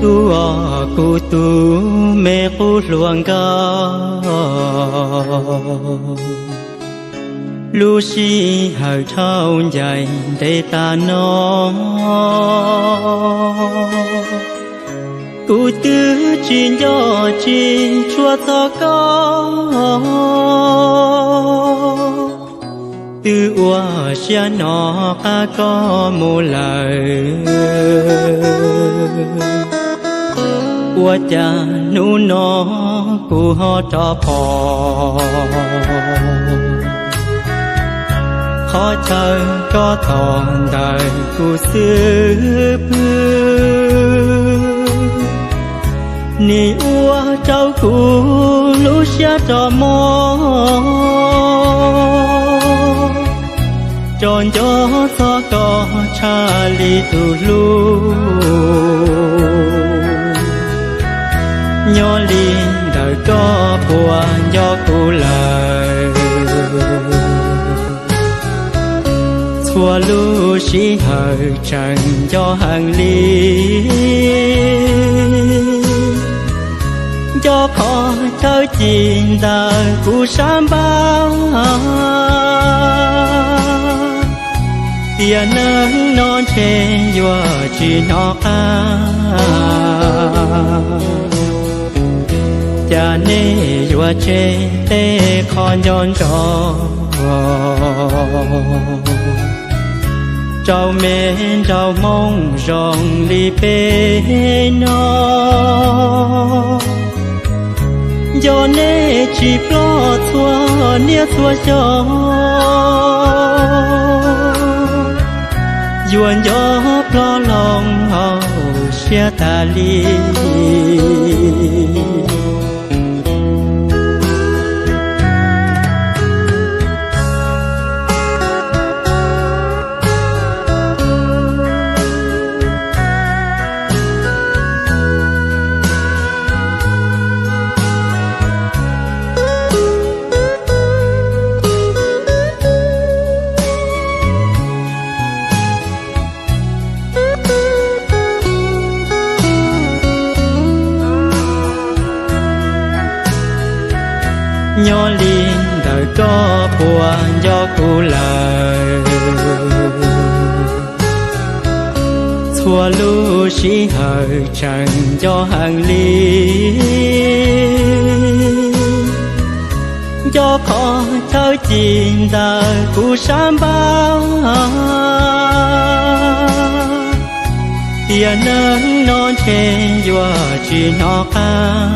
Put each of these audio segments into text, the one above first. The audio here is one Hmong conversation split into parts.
Tus uas kuv tus me qub hluas nkauj, lub sij hawm dhau ncaim ntev tas no, kuv twb tsis nco tsis tshua txog koj. Twb ua siab hnov qab koj mus lawm, ua cas hnub no kuv ho rov pom qhov chaw koj tos ntawm kuv xwb pwg. Nim ua rau kuv lub siab rov mob, tsaus nco txog koj tshaj li tus hlub. Nyob li ntawm koj puas nco kuv lawm? Txhua lub sij hawm tseem nco heev li, nco qhov chaw ci ntawm kuv sab npab. Tiam neej no ntshe yuav tsis hnov qab, cas nej yuav tseg tej qho nco ntsoov rau me nraug Hmoob zoo li peb no. Nco nej tsis ploj txhua niaj txhua xyoo, yuav nco ploj loo hauv siab tas li. Nyob li ntawm koj puas nco kuv lawm? Txhua lub sij hawm tseem nco heev li, nco qhov chaw ci ntawm kuv sab npab. Tiam neej no ntshe yuav tsis hnov qab,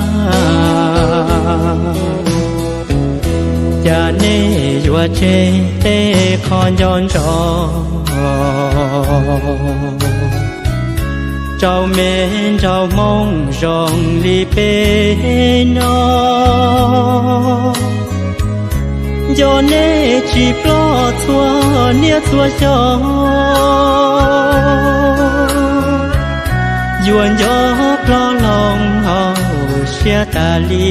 cas nej yuav tseg tej qho nco ntsoov rau me nraug Hmoob zoo li peb no. Nco nej tsis ploj txhua niaj txhua xyoo, yuav nco ploj loo hauv siab tas li.